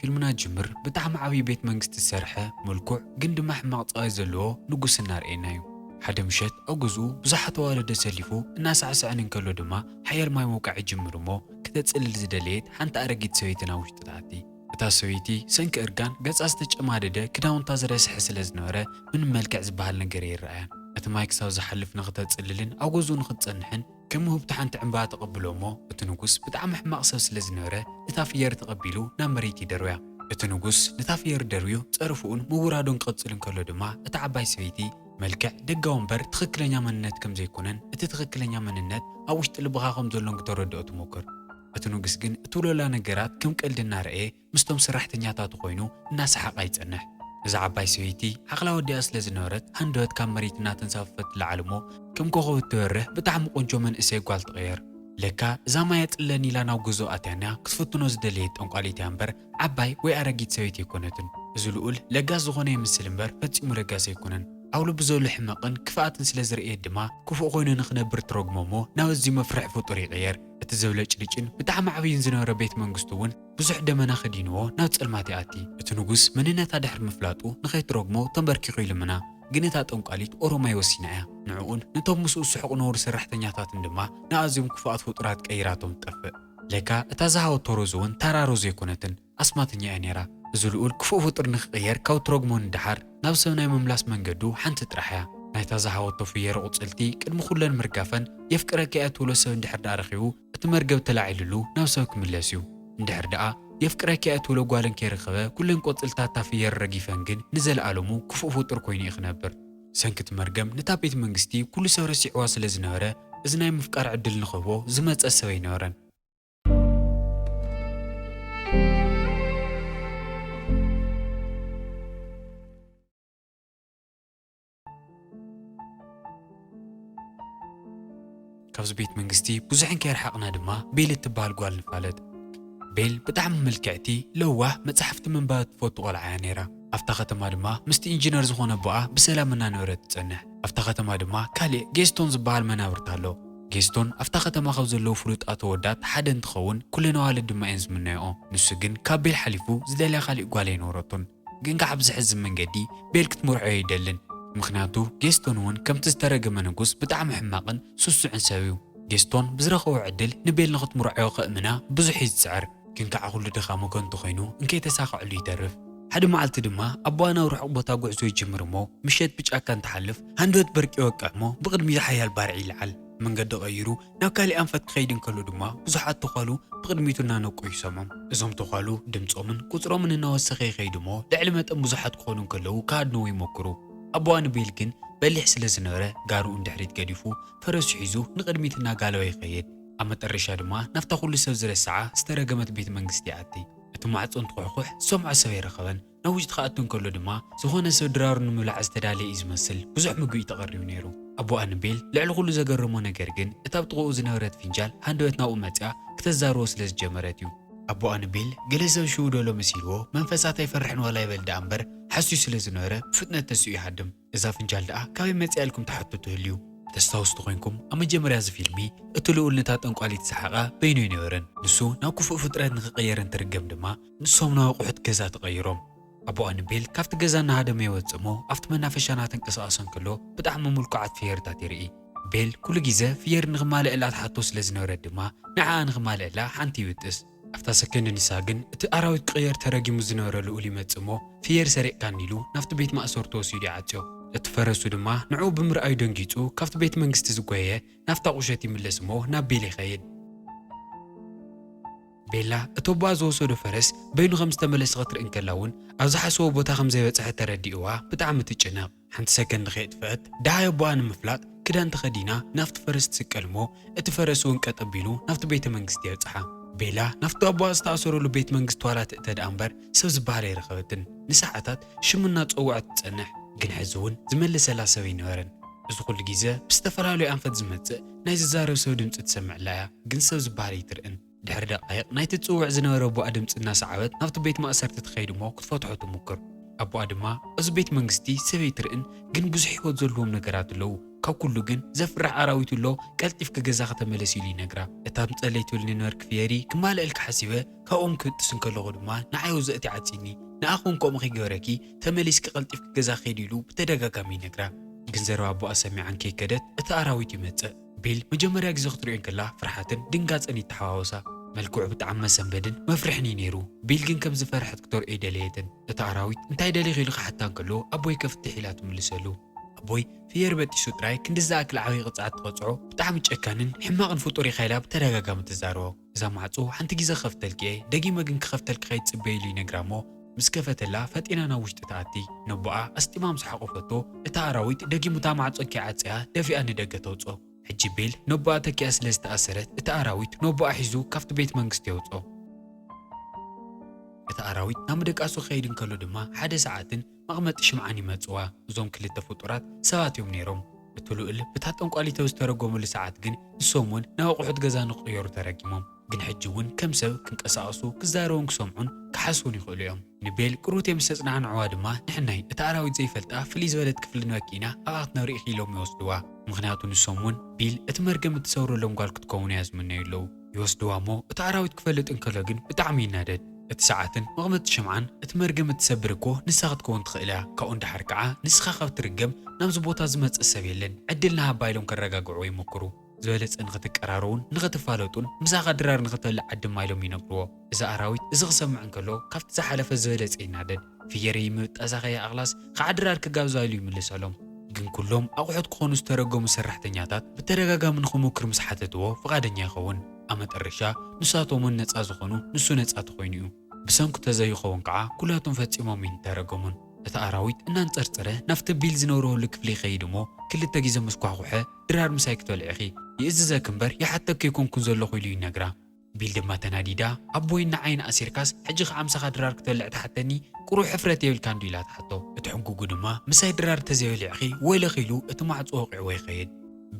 ፊልምና ጅምር ብጣዕሚ ዓብዪ ቤት መንግስቲ ዝሰርሐ፣ ምልኩዕ ግን ድማ ሕማቕ ጸባይ ዘለዎ ንጉስ እናርኣየና እዩ። ሓደ ምሸት ኣብ ገዝኡ ብዙሓት ኣዋልድ ኣሰሊፉ እናሳዕስዐን እንከሎ ድማ ሓያል ማይ ምውቃዕ ይጅምር እሞ፣ ክተጽልል ዝደለየት ሓንቲ ኣረጊት ሰበይቲ ናብ ውሽጢ ትኣቲ። እታ ሰበይቲ ሰንኪ እርጋን ገጻ ዝተጨማደደ ክዳውንታ ዝረስሐ ስለ ዝነበረ ምንም መልክዕ ዝበሃል ነገር ኣይረኣያን። እቲ ማይ ክሳብ ዝሓልፍ ንኽተጽልልን ኣብ ገዝኡ ንኽትጸንሕን ከም ውህብቲ ሓንቲ ዕምባባ ተቐብሎ እሞ፣ እቲ ንጉስ ብጣዕሚ ሕማቕ ሰብ ስለ ዝነበረ፣ እታ ፍየር ተቐቢሉ ናብ መሬት ይደርብያ። እቲ ንጉስ ነታ ፍየር ደርብዩ ጸርፍኡን ምውራዱን ክቕጽል እንከሎ ድማ፣ እታ ዓባይ ሰበይቲ መልክዕ ደጋዊ እምበር ትኽክለኛ መንነት ከም ዘይኮነን፣ እቲ ትኽክለኛ መንነት ኣብ ውሽጢ ልብኻ ከም ዘሎን ክተረድኦ ትሞክር። እቲ ንጉስ ግን እትብለላ ነገራት ከም ቀልዲ እናረኣየ፣ ምስቶም ሰራሕተኛታቱ ኮይኑ እናሰሓቐ ይጸንሕ። እዛ ዓባይ ሰበይቲ ዓቕላ ወዲኣ ስለ ዝነበረት፣ ሃንደበት ካብ መሬት እናተንሳፈፈት ትለዓል እሞ፣ ከም ኮኸብ እትበርህ ብጣዕሚ ቆንጆ መንእሰይ ጓል ትቕየር። ለካ እዛ ማይ ኣጽልለኒ ኢላ ናብ ገዝኡ ኣትያና ክትፍትኖ ዝደለየት ጠንቋሊት እያ እምበር፣ ዓባይ ወይ ኣረጊት ሰበይቲ ኣይኮነትን። እዚ ልኡል ለጋስ ዝኾነ ይምስል እምበር፣ ፈጺሙ ለጋስ ኣይኮነን። ኣብ ልቡ ዘሎ ሕመቕን ክፍኣትን ስለ ዝርእየት ድማ፣ ክፉእ ኮይኑ ንኽነብር ትረግሞ እሞ፣ ናብ ኣዝዩ መፍርሒ ፍጡር ይቕየር። እቲ ዘብለጭልጭን ብጣዕሚ ዓብይን ዝነበረ ቤት መንግስቱ እውን ብዙሕ ደመና ከዲንዎ ናብ ጸልማት ይኣቲ። እቲ ንጉስ መንነታ ድሕሪ ምፍላጡ ንኸይትረግሞ ተንበርኪኹ ይልምና። ግን እታ ጠንቋሊት ኦሮማይ ወሲና እያ። ንዕኡን ነቶም ምስኡ ዝስሕቑ ነውሪ ሰራሕተኛታትን ድማ ንኣዝዮም ክፉኣት ፍጡራት ቀይራቶም ትጠፍእ። ለካ እታ ዝሃወቶ ሮዝ እውን ታራ ሮዝ ኣይኮነትን፣ ኣስማተኛ እያ ነይራ። እዚ ልኡል ክፉእ ፍጡር ንኽቕየር ካብ ትረግሞ ንደሓር ናብ ሰብ ናይ ምምላስ መንገዱ ሓንቲ ጥራሕ እያ። ናይታ ዝሃወቶ ፍየር ቁጽልቲ ቅድሚ ኩለን ምርጋፈን የፍቅረኪ እያ ትብሎ ሰብ እንድሕር ደኣ ረኺቡ እቲ መርገብ ተላዒልሉ ናብ ሰብ ክምለስ እዩ። እንድሕር ደኣ የፍቅረኪ እያ ትብሎ ጓልን ከይረኸበ ኩለን ቆጽልታት እታ ፍየር ረጊፈን ግን ንዘለኣለሙ ክፉእ ፍጡር ኮይኑ እዩ ክነብር። ብሰንኪ እቲ መርገም ነታ ቤት መንግስቲ ኩሉ ሰብ ረሲዕዋ ስለ ዝነበረ እዚ ናይ ምፍቃር ዕድል ንኽህቦ ዝመጸ ሰብ ኣይነበረን። ካብዚ ቤት መንግስቲ ብዙሕን ከይረሓቕና ድማ ቤል እትበሃል ጓል ንፋለጥ። ቤል ብጣዕሚ ምልክዕቲ፣ ለዋህ፣ መጻሕፍቲ ምንባብ እትፈቱ ቆልዓ እያ ነይራ። ኣብታ ከተማ ድማ ምስቲ ኢንጂነር ዝኾነ ኣቦኣ ብሰላም እናነበረት ትጸንሕ። ኣብታ ከተማ ድማ ካሊእ ጌስቶን ዝበሃል መናብርት ኣሎ። ጌስቶን ኣብታ ከተማ ካብ ዘለዉ ፍሉጣት ኣወዳት ሓደ እንትኸውን፣ ኩለን ኣዋልድ ድማ እየን ዝምነይኦ። ንሱ ግን ካብ ቤል ሓሊፉ ዝደልያ ካሊእ ጓል ኣይነበረቶን። ግን ከዓ ብዘሕዝን መንገዲ ቤል ክትምርዖ ኣይደልን። ምኽንያቱ ጌስቶን እውን ከምቲ ዝተረገመ ንጉስ ብጣዕሚ ሕማቕን ስሱዕን ሰብ እዩ። ጌስቶን ብዝረኸቦ ዕድል ንቤል ንኽትምርዖ ከእምና ብዙሕ እዩ ዝጽዕር። ግን ከዓ ኩሉ ድኻሙ ከንቱ ኮይኑ እንከይተሳኽዐሉ ይተርፍ። ሓደ መዓልቲ ድማ ኣቦኣ ናብ ርሑቕ ቦታ ጉዕዞ ይጅምር እሞ፣ ምሸት ብጫካ እንትሓልፍ ሃንደበት በርቂ ይወቅዕ እሞ፣ ብቕድሚቱ ሓያል ባርዕ ይልዓል። መንገዲ ቀይሩ ናብ ካሊእ ኣንፈት ክኸይድ እንከሎ ድማ ብዙሓት ተዃሉ ብቕድሚቱ እናነቁ ይሰምዖም። እዞም ተዃሉ ድምጾምን ቁጽሮምን እናወሰኸ ይኸይድ እሞ፣ ልዕሊ መጠን ብዙሓት ክኾኑ እንከለዉ ክሃድንዎ ይሞክሩ። ኣቦኣ ንቤል ግን በሊሕ ስለ ዝነበረ፣ ጋርኡ ንድሕሪት ገዲፉ ፈረሱ ሒዙ ንቕድሚት እናጋለበ ይኸይድ። ኣብ መጠረሻ ድማ ናብታ ኩሉ ሰብ ዝረስዓ ዝተረገመት ቤት መንግስቲ ይኣቲ። እቲ ማዕጾ እንትኹሕኩሕ ዝሰምዖ ሰብ ኣይረኸበን። ናብ ውሽጢ ክኣቱ እንከሎ ድማ ዝኾነ ሰብ ድራሩ ንምብላዕ ዝተዳለየ እዩ ዝመስል። ብዙሕ ምግቢ እዩ ተቐሪቡ ነይሩ። ኣቦኣ ንቤል ልዕሊ ኩሉ ዘገረሞ ነገር ግን እታ ኣብ ጥቕኡ ዝነበረት ፍንጃል ሃንደበት ናብኡ መጺኣ ክተዛርቦ ስለ ዝጀመረት እዩ። ኣቦኣ ንቤል ገለ ሰብ ሽው ደሎ መሲልዎ፣ መንፈሳት ኣይፈርሕን ዋላ ይበል ደኣ እምበር፣ ሓስዩ ስለ ዝነበረ ብፍጥነት ተሲኡ ይሃድም። እዛ ፍንጃል ደኣ ካበይ መጺኣ ኢልኩም ትሓቱ ትህልዩ። ተስታውሱ ተኾይንኩም፣ ኣብ መጀመርያ እዚ ፊልሚ እቲ ልኡል ነታ ጠንቋሊት ዝሰሓቓ በይኑ ኣይነበረን። ንሱ ናብ ክፉእ ፍጥረት ንኽቕየር እንትርገም ድማ፣ ንሶም ናብ ኣቑሑት ገዛ ተቐይሮም። ኣቦኣ ንቤል ካብቲ ገዛ እናሃደመ ይወጽእ እሞ፣ ኣብቲ መናፈሻ እናተንቀሳቐሰ እንከሎ፣ ብጣዕሚ ምልኩዓት ፍየርታት ይርኢ። ቤል ኩሉ ግዜ ፍየር ንኽማልእላ ትሓቶ ስለ ዝነበረት ድማ፣ ንዓኣ ንኽማልእላ ሓንቲ ይብጥስ። ኣብታ ሰከንድ ንሳ ግን እቲ ኣራዊት ክቕየር ተረጊሙ ዝነበረ ልኡል ይመጽእ እሞ፣ ፍየር ሰሪቕካኒ ኢሉ ናብቲ ቤት ማእሰርቲ ወሲዱ ይዓጽዮ። እቲ ፈረሱ ድማ ንዕኡ ብምርኣዩ ደንጊጹ፣ ካብቲ ቤት መንግስቲ ዝጎየየ ናብታ ቁሸት ይምለስ እሞ ናብ ቤል ይኸይድ። ቤላ እቲ ኣቦኣ ዝወሰዶ ፈረስ በይኑ ከም ዝተመለሰ ክትርኢ እንከላ እውን፣ ኣብ ዝሓሰቦ ቦታ ከም ዘይበጽሐ ተረዲእዋ ብጣዕሚ ትጭነቕ። ሓንቲ ሰከንድ ከየጥፍአት ደሃይ ኣቦኣ ንምፍላጥ ክዳን ተኸዲና ናብቲ ፈረስ ትስቀል እሞ፣ እቲ ፈረስ እውን ቀጥ ኣቢሉ ናብቲ ቤተ መንግስቲ የብጽሓ። ቤላ ናብቲ ኣቦኣ ዝተኣሰረሉ ቤት መንግስቲ ዋላ ትእተ ደኣ እምበር ሰብ ዝበሃል ኣይረኸበትን። ንሰዓታት ሽሙ እናጸውዐት ትጸንሕ፣ ግን ሕዚ እውን ዝመልሰላ ሰብ ኣይነበረን። እዚ ኩሉ ግዜ ብዝተፈላለዩ ኣንፈት ዝመጽእ ናይ ዝዛረብ ሰብ ድምጺ ትሰምዕላ እያ፣ ግን ሰብ ዝበሃል ኣይትርእን። ድሕሪ ደቃይቕ ናይቲ ትጽውዕ ዝነበረ ኣቦኣ ድምጺ እናሰዓበት ናብቲ ቤት ማእሰርቲ ትኸይድ እሞ ክትፈትሖ ትሙክር። ኣቦኣ ድማ ኣብዚ ቤት መንግስቲ ሰብ ኣይትርእን፣ ግን ብዙሕ ህይወት ዘለዎም ነገራት ኣለዉ፣ ካብ ኩሉ ግን ዘፍርሕ ኣራዊት ኣሎ፣ ቀልጢፍኪ ገዛኺ ተመለሲ ኢሉ ይነግራ። እታ ምጸለይ ትብልኒ ነበርኪ ፍየሪ፣ ክማልኣልኪ ሓሲበ ካብኦም ክብጥስ እንከለኹ ድማ ንዓይ ውዘእቲ ዓጺኒ፣ ንኣኺ እውን ከምኡ ከይገበረኪ ተመሊስኪ ቀልጢፍኪ ገዛኺ ኪዲ ኢሉ ብተደጋጋሚ ይነግራ። ግን ዘረባ ኣቦኣ ሰሚዓን ከይከደት እቲ ኣራዊት ይመጽእ። ቢል መጀመርያ ግዜ ክትሪኦ እንከላ ፍርሓትን ድንጋጸን ይተሓዋወሳ። መልክዑ ብጣዕሚ መሰንበድን መፍርሕን እዩ ነይሩ። ቢል ግን ከም ዝፈርሐት ክተርእዮ ኣይደለየትን። እቲ ኣራዊት እንታይ ደሊኺ ኢሉ ክሓታ እንከሎ ኣቦይ ከፍትሕ ኢላ ትምልሰሉ። ኣቦይ ፍየር በጢሱ ጥራይ ክንዲ ዝኣክል ዓብዪ ቅፅዓት ትቐፅዖ ብጣዕሚ ጨካንን ሕማቕን ፍጡር ኢኻ ኢላ ብተደጋጋሚ ትዛረቦ። እዛ ማዕፆ ሓንቲ ግዜ ክኸፍተልኪ እየ፣ ደጊመ ግን ክኸፍተልኪ ከይትፅበይ ኢሉ ይነግራ እሞ ምስ ከፈተላ ፈጢና ናብ ውሽጢ ትኣቲ። ነቦኣ ኣስጢማ ምስ ሓቆፈቶ እታ ኣራዊት ደጊሙ እታ ማዕፆ ከይዓፀያ ደፊኣ ንደገ ተውፅኦ። ሕጂ ቤል ነቦኣ ተኪኣ ስለ ዝተኣሰረት እቲ ኣራዊት ነቦኣ ሒዙ ካብቲ ቤት መንግስቲ የውፅኦ። እቲ ኣራዊት ናብ ምድቃሱ ክኸይድ እንከሎ ድማ ሓደ ሰዓትን መቕመጢ ሽምዓን ይመጽዋ። እዞም ክልተ ፍጡራት ሰባት እዮም ነይሮም። እቲ ልኡል ብታ ጠንቋሊት ዝተረጎመሉ ሰዓት ግን ንሶም እውን ናብ ኣቑሑት ገዛ ንክቕየሩ ተረጊሞም። ግን ሕጂ እውን ከም ሰብ ክንቀሳቐሱ፣ ክዛረቡን ክሰምዑን ክሓስቡን ይኽእሉ እዮም። ንቤል ቅሩት እዮም ዝተጽናዕንዕዋ ድማ ንሕናይ እታ ኣራዊት ዘይፈልጣ ፍልይ ዝበለት ክፍሊ ንበኪ ኢና ኣብኣ ክትነብሪ ኢኺ ኢሎም ይወስድዋ። ምኽንያቱ ንሶም እውን ቢል እቲ መርገም እትሰብረሎም ጓል ክትከውን እያ ዝምነዩ ኣለዉ። ይወስድዋ እሞ እቲ ኣራዊት ክፈልጥ እንከሎ ግን ብጣዕሚ ይናደድ። እቲ ሰዓትን መቕመጢ ሽምዓን እቲ መርገም እትሰብር እኮ ንሳ ክትከውን ትኽእል እያ። ካብኡ ንደሓር ከዓ ንስኻ ካብ ትርገም ናብዚ ቦታ ዝመጽእ ሰብ የለን፣ ዕድል ንሃባ ኢሎም ከረጋግዕዎ ይሞክሩ። ዝበለጸ ንኽትቀራረቡን ንኽትፋለጡን ምሳኻ ድራር ንኽትበልዕ ዓድማ ኢሎም ይነግርዎ። እዚ ኣራዊት እዚ ክሰምዕ እንከሎ ካብቲ ዝሓለፈ ዝበለጸ ይናደድ። ፍየረይ ምብጣሳኸ ይኣኽላስ ከዓ ድራር ክጋብዛ ኢሉ ይምልሰሎም። ግን ኩሎም ኣቑሑት ክኾኑ ዝተረጎሙ ሰራሕተኛታት ብተደጋጋሚ ንኽሞክር ምስ ሓተትዎ ፍቓደኛ ይኸውን። ኣብ መጠረሻ ንሳቶም እውን ነጻ ዝኾኑ ንሱ ነጻ ተኾይኑ እዩ። ብሰንኩ ተዘይኸውን ከዓ ኩላቶም ፈጺሞም ይንተረጎሙን። እቲ ኣራዊት እናንጸርጸረ ናብቲ ቢል ዝነብረሉ ክፍሊ ይኸይድ እሞ ክልተ ግዜ ምስ ኳሕኩሐ ድራር ምሳይ ክትበልዒ ኢኺ፣ ይእዝዘኪ እምበር ይሓተኪ ኣይኮንኩን ዘለኹ ኢሉ ይነግራ። ቢል ድማ ተናዲዳ ኣቦይ ንዓይን ኣሲርካስ ሕጂ ከዓ ምሳኻ ድራር ክትበልዕ ትሓተኒ ቁሩብ ሕፍረት የብልካ እንዱ ኢላ ትሓቶ። እቲ ሕጉጉ ድማ ምሳይ ድራር ተዘይበሊዕኺ ወይለኺ ኢሉ እቲ ማዕጾ ወቒዕዎ ይኸይድ።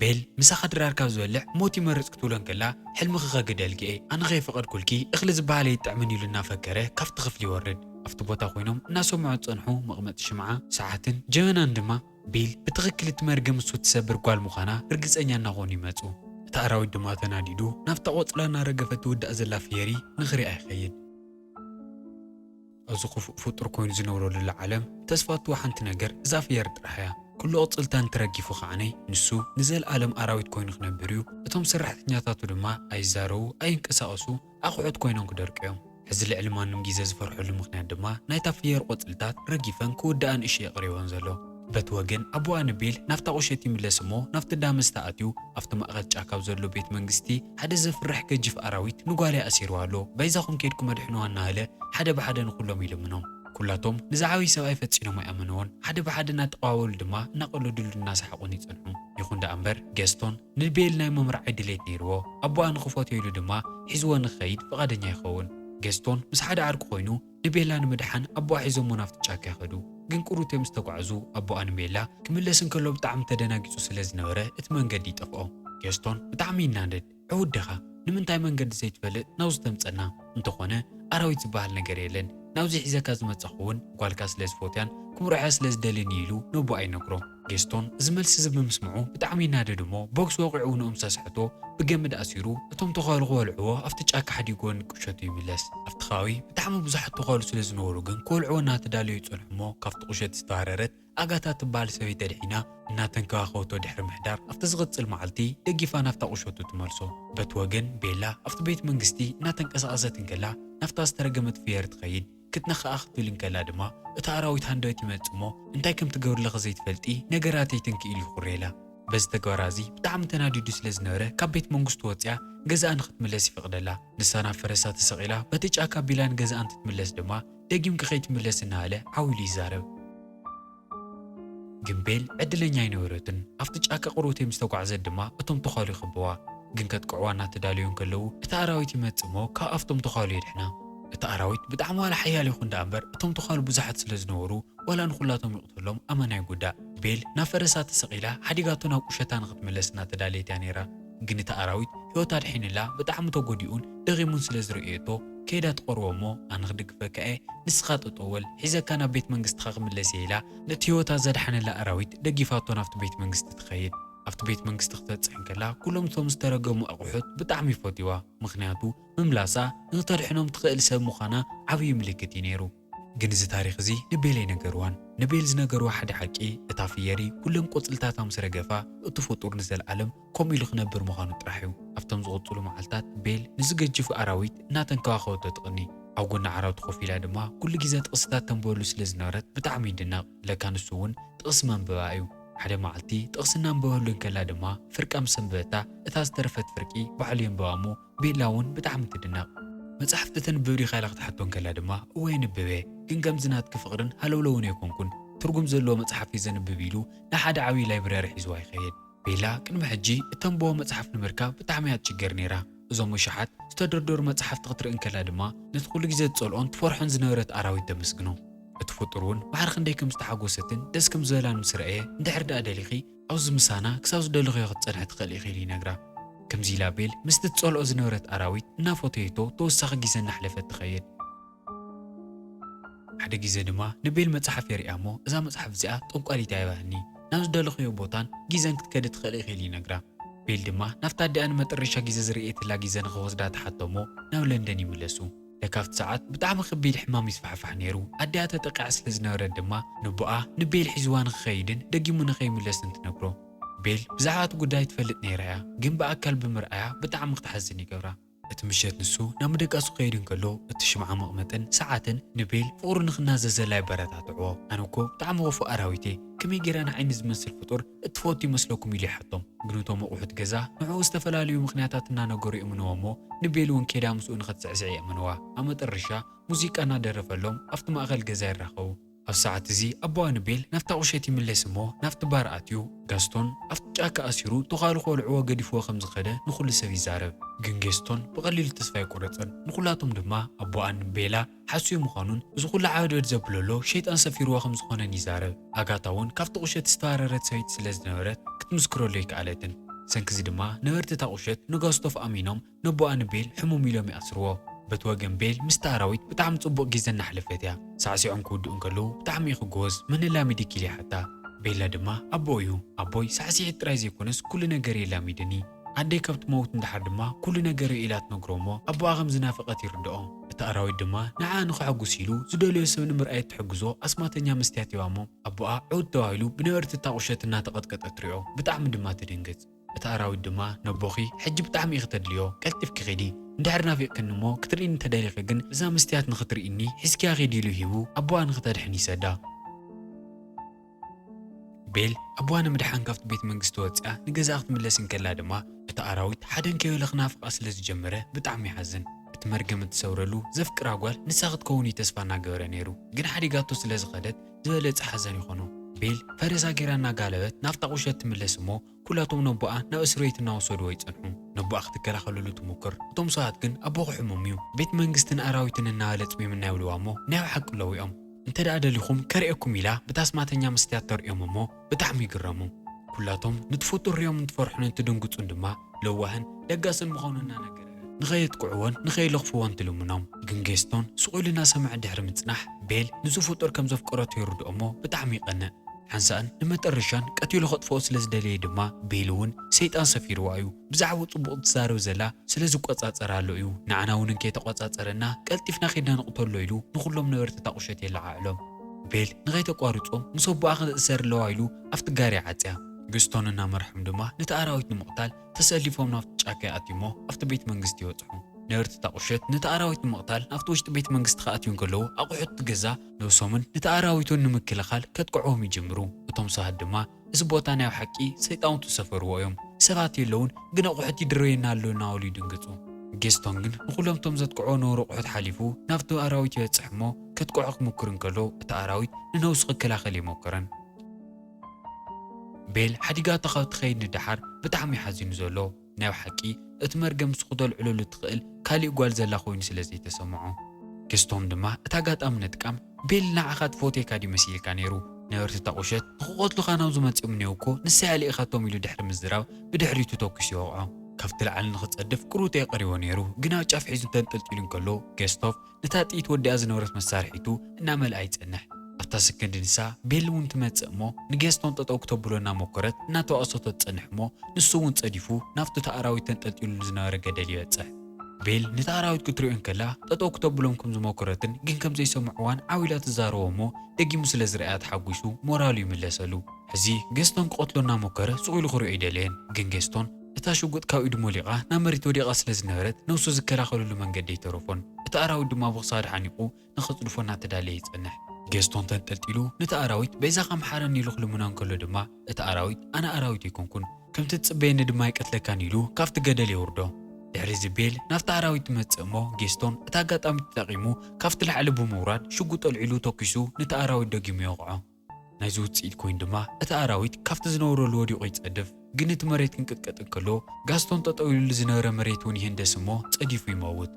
ቤል ምሳኻ ድራር ካብ ዝበልዕ ሞት ይመርጽ ክትብሎ እንከላ ሕልምኺ ከግደልኪ እየ፣ ኣነ ከይፈቐድኩልኪ እኽሊ ዝበሃል ኣይጥዕምን ኢሉ እናፈከረ ካብቲ ክፍሊ ይወርድ። ኣብቲ ቦታ ኮይኖም እናሰምዑ ዝጸንሑ መቕመጢ ሽምዓ፣ ሰዓትን ጀበናን ድማ ቢል ብትኽክል እቲ መርገም እሱ ትሰብር ጓል ምዃና ርግጸኛ እናኾኑ ይመጹ። እቲ ኣራዊት ድማ ተናዲዱ ናብታ ቆጽላ እናረገፈት ትውዳእ ዘላ ፍየሪ ንኽሪኣ ይኸይድ። እዚ ክፉእ ፍጡር ኮይኑ ዝነብረሉ ዓለም ተስፋ እትወ ሓንቲ ነገር እዛ ፍየር ጥራሕ እያ። ኩሉ ቅጽልታ እንተረጊፉ ከዓነይ ንሱ ንዘለኣለም ኣራዊት ኮይኑ ክነብር እዩ። እቶም ሰራሕተኛታቱ ድማ ኣይዛረቡ፣ ኣይንቀሳቐሱ፣ ኣቑሑት ኮይኖም ክደርቁ እዮም። ሕዚ ልዕሊ ማንም ግዜ ዝፈርሐሉ ምኽንያት ድማ ናይታ ፍየር ቆጽልታት ረጊፈን ክውድኣ ንእሽቶ የቕርበን ዘሎ። በቲ ወገን ኣቦኣ ንቤል ናብታ ቁሸት ይምለስ እሞ ናብቲ እንዳ መስተ ኣትዩ ኣብቲ ማእኸል ጫካ ኣብ ዘሎ ቤት መንግስቲ ሓደ ዘፍርሕ ገጅፍ ኣራዊት ንጓለይ ኣሲርዋ ኣሎ፣ በይዛኹም ኬድኩም ኣድሕንዋ እናበለ ሓደ ብሓደ ንኹሎም ይልምኖም። ኩላቶም ንዚ ዓብዪ ሰብኣይ ፈጺኖም ኣይኣመንዎን። ሓደ ብሓደ እናተቐባበሉ ድማ እናቐለዱሉ እናሰሓቑን ይጸንሑ። ይኹን ደኣ እምበር ጌስቶን ንቤል ናይ ምምርዓይ ድሌት ነይርዎ። ኣቦኣ ንኽፈትዮ ኢሉ ድማ ሒዝዎ ንኽኸይድ ፍቓደኛ ይኸውን። ጌስቶን ምስ ሓደ ዓርኩ ኮይኑ ንቤላ ንምድሓን ኣቦኣ ሒዞሞ ናብቲ ጫካ ይኸዱ። ግን ቁሩብ ምስ ተጓዕዙ ኣቦኣ ንቤላ ክምለስ እንከሎ ብጣዕሚ ተደናጊጹ ስለ ዝነበረ እቲ መንገዲ ይጠፍኦ። ጌስቶን ብጣዕሚ ይናደድ። ዕዉት ዲኻ? ንምንታይ መንገዲ ዘይትፈልጥ ናብዚ ተምጸና? እንተኾነ ኣራዊት ዝበሃል ነገር የለን። ናብዚ ሒዘካ ዝመጻኹ እውን ጓልካ ስለ ዝፈትያን ክምርዖያ ስለ ዝደልን እዩ ኢሉ ነቦኣ ይነግሮ። ጌስቶን እዚ መልሲ እዚ ብምስምዑ ብጣዕሚ ይናደድ እሞ ቦክስ ወቒዑ ንኡ ምስ ኣስሐቶ ብገመድ ኣሲሩ እቶም ተዃሉ ክበልዕዎ ኣብቲ ጫካ ሓዲግዎ ንቁሸቱ ይምለስ። ኣብቲ ከባቢ ብጣዕሚ ብዙሓት ተዃሉ ስለ ዝነበሩ ግን ክበልዕዎ እናተዳለዩ ይጸንሑ እሞ ካብቲ ቁሸት ዝተባረረት ኣጋታ ትበሃል ሰበይቲ ኣድሒና እናተንከባኸበቶ ድሕሪ ምሕዳር ኣብቲ ዝቕጽል መዓልቲ ደጊፋ ናብታ ቁሸቱ ትመልሶ። በቲ ወገን ቤላ ኣብቲ ቤት መንግስቲ እናተንቀሳቐሰት እንከላ ናብታ ዝተረገመት ፍየር ትኸይድ። ክትነኽኣ ክትብል እንከላ ድማ እቲ ኣራዊት ሃንደበት ይመጽእ እሞ እንታይ ከም ትገብር ለኸ ዘይትፈልጢ ነገራተይ ትንኪ ኢሉ ይኹርየላ። በዚ ተግባራ እዚ ብጣዕሚ ተናዲዱ ስለ ዝነበረ ካብ ቤት መንግስቱ ወፂኣ ገዛኣ ንክትምለስ ይፈቕደላ። ንሳ ናብ ፈረሳ ተሰቒላ በቲ ጫካ ኣቢላ ንገዛኣ እንትትምለስ ድማ ደጊምኪ ከይትምለስ እናበለ ዓው ኢሉ ይዛረብ። ግን ቤል ዕድለኛ ኣይነበረትን። ኣብቲ ጫካ ቅርብቲ ምስ ተጓዕዘት ድማ እቶም ተዃሉ ይኸብዋ። ግን ከጥቅዕዋ እናተዳለዩ እንከለዉ እቲ ኣራዊት ይመጽእ እሞ ካብ ኣፍቶም ተዃሉ የድሕና። እቲ ኣራዊት ብጣዕሚ ዋላ ሓያል ይኹን ደኣ እምበር እቶም ተዃሉ ብዙሓት ስለ ዝነበሩ ዋላ ንኹላቶም ይቕተሎም ኣመና ይጉዳእ። ቤል ናብ ፈረሳ ተሰቒላ ሓዲጋቶ ናብ ቁሸታ ንኽትምለስ እናተዳለየት እያ ነይራ። ግን እቲ ኣራዊት ህይወታ ኣድሒንላ ብጣዕሚ ተጎዲኡን ደኺሙን ስለ ዝርእየቶ ከይዳ ትቐርቦ እሞ ኣነ ክድግፈካ እየ ንስኻ ጠጠው በል ሒዘካ ናብ ቤት መንግስትኻ ክምለስ እየ ኢላ ነቲ ህይወታ ዘድሓነላ ኣራዊት ደጊፋቶ ናብቲ ቤት መንግስቲ ትኸይድ። ኣብቲ ቤት መንግስቲ ክትበጽሕ እንከላ ኩሎም እቶም ዝተረገሙ ኣቑሑት ብጣዕሚ ይፈትይዋ፣ ምኽንያቱ ምምላሳ ንክተድሕኖም ትኽእል ሰብ ምዃና ዓብዪ ምልክት እዩ ነይሩ። ግን እዚ ታሪኽ እዚ ንቤል ኣይነገርዋን። ንቤል ዝነገርዋ ሓደ ሓቂ፣ እታ ፍየሪ ኩሎም ቆጽልታታ ምስ ረገፋ፣ እቲ ፍጡር ንዘለኣለም ከምኡ ኢሉ ክነብር ምዃኑ ጥራሕ እዩ። ኣብቶም ዝቕጽሉ መዓልታት ቤል ነዚ ገጅፍ ኣራዊት እናተንከባኸበቶ ትቕኒ። ኣብ ጎኒ ዓራቱ ኮፍ ኢላ ድማ ኩሉ ግዜ ጥቕስታት ተንበበሉ ስለ ዝነበረት ብጣዕሚ ይድነቕ። ለካ ንሱ እውን ጥቕሲ መንበባ እዩ። ሓደ መዓልቲ ጥቕሲ እናንበበሉ እንከላ ድማ ፍርቃ ምስ ኣንበበታ እታ ዝተረፈት ፍርቂ ባዕሉ የንብባ እሞ ቤላ እውን ብጣዕሚ ትድነቕ። መጽሓፍቲ ተንብብ ዲኻ ኢላ ክትሓቶ እንከላ ድማ እወ የንብብ እየ፣ ግን ከምዚ ናትኪ ፍቕርን ሃለውለውን ኣይኮንኩን፣ ትርጉም ዘለዎ መጽሓፍ እዩ ዘንብብ ኢሉ ንሓደ ዓብዪ ላይብረሪ ሒዝዋ ይኸይድ። ቤላ ቅድሚ ሕጂ እተንብቦ መጽሓፍ ንምርካብ ብጣዕሚ እያ ትሽገር ነይራ። እዞም ኣሽሓት ዝተደርደሩ መጽሓፍቲ ክትርኢ እንከላ ድማ ነቲ ኩሉ ግዜ ትጸልኦን ትፈርሖን ዝነበረት ኣራዊት ተመስግኖ። እቲ ፍጡር እውን ማዕረ ክንደይ ከም ዝተሓጎሰትን ደስ ከም ዝበላን ምስ ረኣየ፣ እንድሕር ደኣ ደሊኺ ኣብዚ ምሳና ክሳብ ዝደለኽዮ ክትጸንሒ ትኽእሊ ኢኺ ኢሉ ይነግራ። ከምዚ ኢላ ቤል ምስቲ ትጸልኦ ዝነበረት ኣራዊት እናፈተየቶ ተወሳኺ ግዜ እናሕለፈት ትኸይድ። ሓደ ግዜ ድማ ንቤል መጽሓፍ የርእያ እሞ እዛ መጽሓፍ እዚኣ ጠንቋሊት እያ ይባህኒ፣ ናብ ዝደለኽዮ ቦታን ግዜን ክትከዲ ትኽእሊ ኢኺ ኢሉ ይነግራ። ቤል ድማ ናብታ ኣዲኣ ንመጠረሻ ግዜ ዝርእየትላ ግዜ ንኽወስዳ ትሓቶ እሞ ናብ ለንደን ይምለሱ። ለካ ኣብቲ ሰዓት ብጣዕሚ ከቢድ ሕማም ይስፋሕፋሕ ነይሩ። ኣዲኣ ተጠቂዓ ስለ ዝነበረት ድማ ንቦኣ ንቤል ሒዝዋ ንኽኸይድን ደጊሙ ንኸይምለስን ትነግሮ። ቤል ብዛዕባ እቲ ጉዳይ ትፈልጥ ነይራ እያ፣ ግን ብኣካል ብምርኣያ ብጣዕሚ ክትሓዝን ይገብራ። እቲ ምሸት ንሱ ናብ ምድቃሱ ክኸይድ እንከሎ፣ እቲ ሽምዓ መቕመጥን ሰዓትን ንቤል ፍቕሩ ንኽናዘዘላ የበረታትዕዎ። ኣነ እኮ ብጣዕሚ ክፉእ ኣራዊት እየ፣ ከመይ ገይረ ንዓይ ንዝመስል ፍጡር እትፈቱ ይመስለኩም ኢሉ ይሓቶም። ግን እቶም ኣቑሑት ገዛ ንዕኡ ዝተፈላለዩ ምኽንያታት እናነገሩ የእምንዎ እሞ ንቤል እውን ኬዳ ምስኡ ንኽትስዕስዕ የእምንዋ። ኣብ መጠረሻ ሙዚቃ እናደረፈሎም ኣብቲ ማእኸል ገዛ ይራኸቡ። ኣብ ሰዓት እዚ ኣቦኣ ንቤል ናብታ ቁሸት ይምለስ እሞ ናብቲ ባር ኣትዩ፣ ጋስቶን ኣብቲ ጫካ ኣሲሩ ተዃሉ ከልዕዎ ገዲፍዎ ከም ዝኸደ ንኹሉ ሰብ ይዛረብ። ግን ጌስቶን ብቐሊሉ ተስፋ ኣይቆረጸን። ንኹላቶም ድማ ኣቦኣን ቤላ ሓስዩ ምዃኑን እዚ ኩሉ ዓወድወድ ዘብሎ ዘሎ ሸይጣን ሰፊርዎ ከም ዝኾነን ይዛረብ። ኣጋታ እውን ካብቲ ቁሸት ዝተባረረት ሰበይቲ ስለ ዝነበረት ክትምስክረሉ ኣይከኣለትን። ሰንክዚ ድማ ነበርቲ እታ ቁሸት ንጋስቶፍ ኣሚኖም ነቦኣ ንቤል ሕሙም ኢሎም ይኣስርዎ። በቲ ወገን ቤል ምስቲ ኣራዊት ብጣዕሚ ጽቡቕ ግዜ እናሕለፈት እያ። ሳዕሲዖም ክውድኡ እንከለዉ ብጣዕሚ እዩ ክጎዝ፣ መን ኣላሚድኪ ኢሉ ይሓታ። ቤላ ድማ ኣቦኡ እዩ። ኣቦይ ሳዕስዒት ጥራይ ዘይኮነስ ኩሉ ነገር የላሚድኒ። ኣደይ ካብ ትመውት ንደሓር ድማ ኩሉ ነገር እዩ ኢላ ትነግሮ እሞ ኣቦኣ ከም ዝናፈቐት ይርድኦ። እቲ ኣራዊት ድማ ንዓኣ ንኸሐጉስ ኢሉ ዝደልዮ ሰብ ንምርኣይ እትሕግዞ ኣስማተኛ መስትያት ይህባ እሞ ኣቦኣ ዕውት ተባሂሉ ብነበርቲ እታ ቁሸት እናተቐጥቀጠ ትሪኦ። ብጣዕሚ ድማ ትድንግጽ። እቲ ኣራዊት ድማ ነቦኺ ሕጂ ብጣዕሚ ኢኺ ተድልዮ፣ ቀልጢፍኪ ኺዲ፣ እንድሕር ናፊቕክኒ እሞ ክትርእይኒ እንተደሊኺ ግን እዛ መስትያት ንኽትርእይኒ ሒዝክያ ኺዲ ኢሉ ሂቡ ኣቦኣ ንኽተድሕን ይሰዳ። ቤል ኣቦኣ ንምድሓን ካብቲ ቤት መንግስቲ ወፂኣ ንገዛኣ ክትምለስ እንከላ ድማ እቲ ኣራዊት ሓደ እንከይበለ ክናፍቓ ስለ ዝጀመረ ብጣዕሚ ይሓዝን። እቲ መርገም እትሰብረሉ ዘፍቅራ ጓል ንሳ ክትከውን እዩ ተስፋ እናገበረ ነይሩ፣ ግን ሓዲጋቶ ስለ ዝኸደት ዝበለፀ ሓዘን ይኾኖ። ቤል ፈረሳ ገይራ እናጋለበት ናብታ ቁሸት ትምለስ እሞ ኩላቶም ነቦኣ ናብ እስር ቤት እናወሰድዎ ይጸንሑ። ነቦኣ ክትከላኸለሉ ትሙክር። እቶም ሰባት ግን ኣቦኺ ሕሙም እዩ፣ ቤት መንግስትን ኣራዊትን እናበለ ጽሚምና ይብልዋ እሞ ናይ ብሓቂ ኣለዉ እዮም። እንተ ደኣ ደሊኹም ከርእየኩም ኢላ ብታ ኣስማተኛ መስትያት ተርእዮም እሞ ብጣዕሚ ይግረሙ። ኩላቶም ንትፈጥርዮም እንትፈርሑን እንትድንግጹን ድማ ለዋህን ለጋስን ምዃኑ እናነገረ ንኸየጥቅዕዎን ንኸይለኽፍዎን ትልምኖም። ግን ጌስቶን ስቕ ኢሉ እናሰምዐ ድሕሪ ምጽናሕ ቤል ንዚ ፍጡር ከም ዘፍቀረቶ ይርድኦ እሞ ብጣዕሚ ይቐንእ። ሓንሳእን ንመጠረሻን ቀቲሉ ከጥፍኦ ስለ ዝደለየ ድማ ቤል እውን ሰይጣን ሰፊርዋ እዩ። ብዛዕባኡ ጽቡቕ ትዛረብ ዘላ ስለ ዝቆጻጸራሉ እዩ። ንዓና እውን እንከይተቆጻጸረና ቀልጢፍና ኬድና ንቕተሎ ኢሉ ንኹሎም ነበርቲ እታ ቁሸት የለዓዕሎም። ቤል ንኸይተቋርጾም ምስ ኣቦኣ ክትእሰር ኣለዋ ኢሉ ኣብቲ ጋሪ ዓጽያ። ጌስቶን እናመርሖም ድማ ነቲ ኣራዊት ንምቕታል ተሰሊፎም ናብቲ ጫካ ይኣትዩ እሞ ኣብቲ ቤት መንግስቲ ይበጽሑ። ነበርቲ እታ ቁሸት ነቲ ኣራዊት ንምቕታል ናብቲ ውሽጢ ቤት መንግስቲ ክኣትዩ እንከለዉ ኣቑሑት እቲ ገዛ ነብሶምን ነቲ ኣራዊቱን ንምክልኻል ከጥቅዕዎም ይጅምሩ። እቶም ሰባት ድማ እዚ ቦታ ናይ ብሓቂ ሰይጣውንቲ ዝሰፈርዎ እዮም። ሰባት የለውን፣ ግን ኣቑሑት ይድረየና ኣሎ እናበሉ ይድንግጹ። ጌስቶን ግን ንኹሎም እቶም ዘጥቅዕዎ ነበሩ ኣቑሑት ሓሊፉ ናብቲ ኣራዊት ይበጽሕ እሞ ከጥቅዖ ክምክር እንከሎ እቲ ኣራዊት ንነብሱ ክከላኸል ኣይሞከረን። ቤል ሓዲጋቶ ካብ ትኸይድ ንደሓር ብጣዕሚ ሓዚኑ ዘሎ ናይ ብሓቂ እቲ መርገም ንሱ ክተልዕለሉ እትኽእል ካሊእ ጓል ዘላ ኮይኑ ስለ ዘይተሰምዖ። ጌስቶን ድማ እቲ ኣጋጣሚ ነጥቃም ቤል ንዓኻ ትፈትየካ ድዩ መሲልካ ነይሩ? ነበርቲ እታ ቁሸት ንኽቐትሉኻ ናብዚ መጺኦም እኔዉ እኮ ንሳ እያ ልኢኻቶም ኢሉ ድሕሪ ምዝራብ ብድሕሪቱ ተኲሱ ይወቕዖ። ካብቲ ላዕሊ ንኽጸድፍ ቅሩተ የቐሪቦ ነይሩ፣ ግን ኣብ ጫፍ ሒዙ ተንጠልጢሉ እንከሎ ጌስቶፍ ነታ ጥይት ወዲኣ ዝነበረት መሳርሒቱ እናመልኣ ይጸንሕ። ኣብ እታ ሰከንድ ንሳ ቤል እውን ትመጽእ እሞ ንጌስቶን ጠጠው ክተብሎ እናሞከረት እናተዋእሰቶ ትጸንሕ እሞ ንሱ እውን ጸዲፉ ናብቲ እቲ ኣራዊት ተንጠልጢሉ ዝነበረ ገደል ይበጽሕ። ቤል ነቲ ኣራዊት ክትሪኦ እንከላ ጠጠው ክተብሎም ከም ዝሞከረትን ግን ከም ዘይሰምዕዋን ዓው ኢላ ትዛረቦ እሞ ደጊሙ ስለ ዝረኣያ ተሓጒሱ ሞራሉ ይምለሰሉ። ሕዚ ጌስቶን ክቐትሎ እናሞከረ ሱቕ ኢሉ ክሪኦ ኣይደለየን። ግን ጌስቶን እታ ሽጉጥ ካብ ኢዱ ሞሊቓ ናብ መሬት ወዲቓ ስለ ዝነበረት ነብሱ ዝከላኸለሉ መንገዲ ኣይተረፎን። እቲ ኣራዊት ድማ ብኽሳዱ ሓኒቑ ንኸጽድፎ እናተዳለየ ይጸንሕ። ጌስቶን ተንጠልጢሉ ነቲ ኣራዊት በይዛኻ ምሓረኒ ኢሉ ክልምኖ እንከሎ ድማ እቲ ኣራዊት ኣነ ኣራዊት ኣይኮንኩን፣ ከምቲ ትጽበየኒ ድማ ኣይቀትለካን ኢሉ ካብቲ ገደል የውርዶ። ድሕሪ እዚ ቤል ናብቲ ኣራዊት ትመጽእ እሞ ጌስቶን እቲ ኣጋጣሚ ተጠቒሙ ካብቲ ላዕሊ ብምውራድ ሽጉጥ ኣልዒሉ ተኲሱ ነቲ ኣራዊት ደጊሙ ይወቕዖ። ናይዚ ውጽኢት ኮይኑ ድማ እቲ ኣራዊት ካብቲ ዝነበረሉ ወዲቑ ይጸድፍ። ግን እቲ መሬት ክንቅጥቀጥ እንከሎ ጋስቶን ጠጠው ኢሉሉ ዝነበረ መሬት እውን ይህንደስ እሞ ጸዲፉ ይመውት።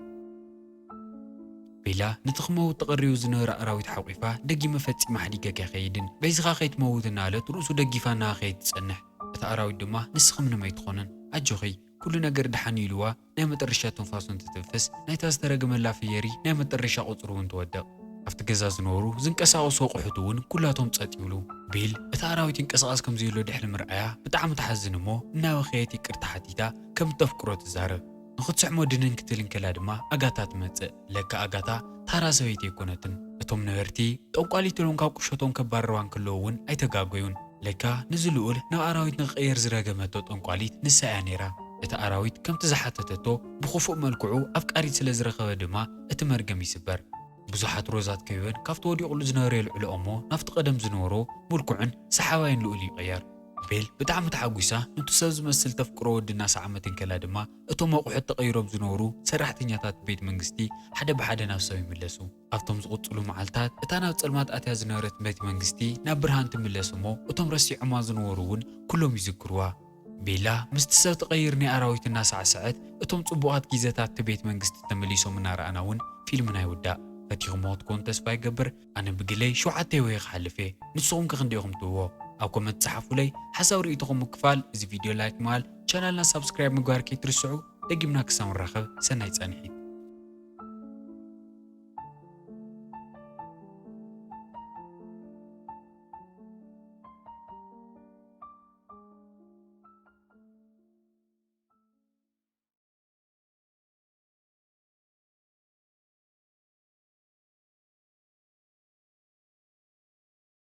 ቤላ ነቲ ክመውት ተቐሪቡ ዝነበረ ኣራዊት ሓቂፋ ደጊመ ፈጺማ ሓዲገካ ኣይከይድን፣ በይዝኻ ከይትመውት እናበለት ርእሱ ደጊፋ እናኸየት ትጸንሕ። እቲ ኣራዊት ድማ ንስኺ ምንም ኣይትኾንን፣ ኣጆኺ ኩሉ ነገር ደሓን እዩ ኢልዋ ናይ መጠረሻ ትንፋሱ እንትትንፍስ ናይታ ዝተረገመላ ፍየሪ ናይ መጠረሻ ቁጽሪ እውን ትወድቕ። ኣብቲ ገዛ ዝነበሩ ዝንቀሳቐሱ ኣቑሑት እውን ኩላቶም ጸጥ ይብሉ። ቤል እቲ ኣራዊት ይንቀሳቐስ ከም ዘየሎ ድሕሪ ምርኣያ ብጣዕሚ ትሓዝን እሞ እናበኸየት ይቅርታ ሓቲታ ከም እተፍቅሮ ትዛረብ። ንኽትስሕሞ ድንን ክትብል እንከላ ድማ ኣጋታ ትመጽእ። ለካ ኣጋታ ታራ ሰበይቲ ኣይኮነትን። እቶም ነበርቲ ጠንቋሊት ኢሎም ካብ ቁሸቶም ከባርርዋ እንከለዉ እውን ኣይተጋገዩን። ለካ ነዚ ልኡል ናብ ኣራዊት ንኽቕየር ዝረገመቶ ጠንቋሊት ንሳ እያ ነይራ። እቲ ኣራዊት ከምቲ ዝሓተተቶ ብኽፉእ መልክዑ ኣፍቃሪት ስለ ዝረኸበ ድማ እቲ መርገም ይስበር። ብዙሓት ሮዛት ከቢበን ካብቲ ወዲቑሉ ዝነበረ የልዕልኦ እሞ ናብቲ ቀደም ዝነበሮ ምልኩዕን ሰሓባይን ልኡል ይቕየር። ቤል ብጣዕሚ ተሓጒሳ ነቲ ሰብ ዝመስል ተፍቅሮ ወዲ እናሰዓመት እንከላ ድማ እቶም ኣቑሑት ተቐይሮም ዝነበሩ ሰራሕተኛታት ቤት መንግስቲ ሓደ ብሓደ ናብ ሰብ ይምለሱ። ኣብቶም ዝቕጽሉ መዓልታት እታ ናብ ጸልማት ኣትያ ዝነበረት ቤት መንግስቲ ናብ ብርሃን ትምለስ እሞ እቶም ረሲዖማ ዝነበሩ እውን ኩሎም ይዝክርዋ። ቤላ ምስቲ ሰብ ትቐይር ናይ ኣራዊት እናሳዕሰዐት እቶም ጽቡቓት ግዜታት እቲ ቤት መንግስቲ ተመሊሶም እናረኣና እውን ፊልምና ይውዳእ። ፈቲኹምዎ ክትኮኑ ተስፋ ይገብር። ኣነ ብግለይ ሸውዓተ ወይ ክሓልፍ እየ። ንስኹም ከ ክንደይ ኢኹም ትህብዎ? ኣብ ኮመንት ጸሓፉለይ። ሓሳብ ርእይቶኹም ምክፋል እዚ ቪድዮ ላይክ ምባል ቻናልና ሳብስክራይብ ምግባር ከይትርስዑ። ደጊምና ክሳብ ንራኸብ ሰናይ ጻንሒት።